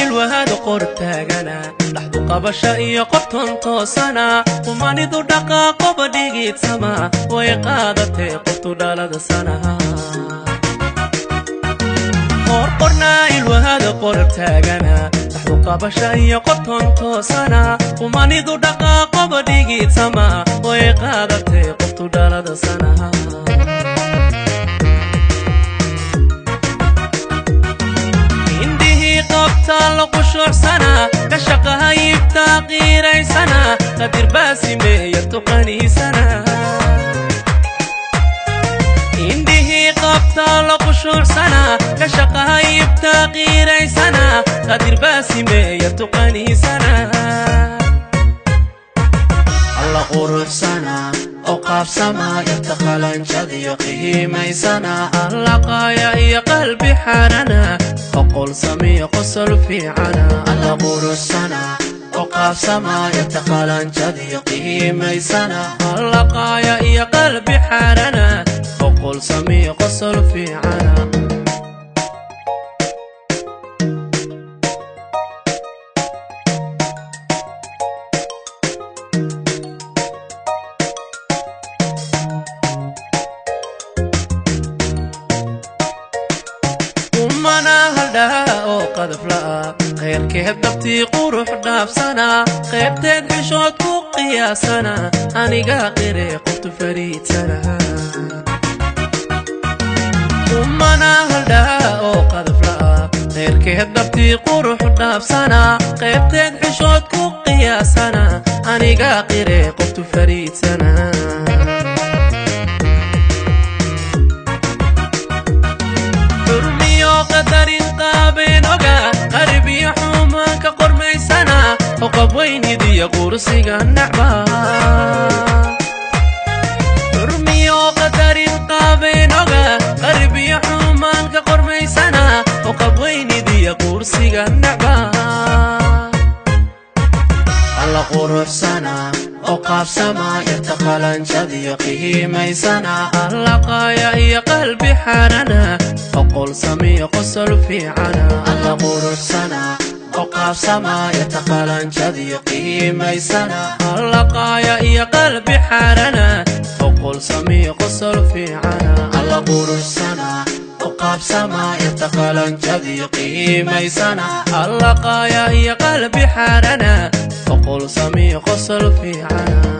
Ilwahada qor taagana, dhaxdu qabasha iyo qofton toosana, qumanidu dhaqaaqoba dhigiidsama, way qaadatee qoftu dhalada sanaha. Qorqornaa ilwahada qor taagana, dhaxdu qabasha iyo qofton toosana, qumanidu dhaqaaqoba dhigiidsama, way qaadatee qoftu dhalada sanaha. Indhihii qabtaa la qushuucsana, ka shaqahayibtaa qiiraysana, qadir baasimeeya tuqaniisana. Indhihii qabtaa la qushuucsana, ka shaqahayibtaa qiiraysana, qadir baasimeeya tuqaniisana. Alla quruxsana oo qaabsama, yarta qalanjadiyo qihiimaysana. Allaqaaya iyo qalbi xaarana, oqol samiyo qosol fiicana. Alla quruxsana oo qaabsama, yarta qalanjadiyo qihiimaysana. Allaqaaya iyo qalbi xaarana, oqol samiyo qosol fiicana. Umana haldhaa oo qadaf la'a, khayrkeed dhabtii qurux dhaafsana, qaybteed xishood ku qiyaasana, aniga qire qoftu fariidsana. Umana haldhaa oo qadaf la'a, khayrkeed dhabtii qurux dhaafsana, qaybteed xishood ku qiyaasana, aniga qire qoftu fariidsana. Xurmiyo qadarin qaabeen oga, qarib iyo xumaanka qormaysana, oqab weynidiyo qursiga nacba. Xurmiyo qadarin qaabeen oga, qarib iyo xumaanka qormaysana, oqab weynidiyo qursiga nacba. Alla quruxsana oo qaabsama, yarta qalanjadiyo qihiimaysana. Allaqaaya iyo qalbi xaarana, oqol samiyo qosol fiicana. Alla quruxsana oo qaabsama, yarta qalanjadiyo qihiimaysana. Allaqaaya iyo qalbi xaarana, oqol samiyo qosol fiicana. Alla quruxsana oo qaabsama, yarta qalanjadiyo qihiimaysana. Allaqaaya iyo qalbi xaarana, oqol samiyo qosol fiicana.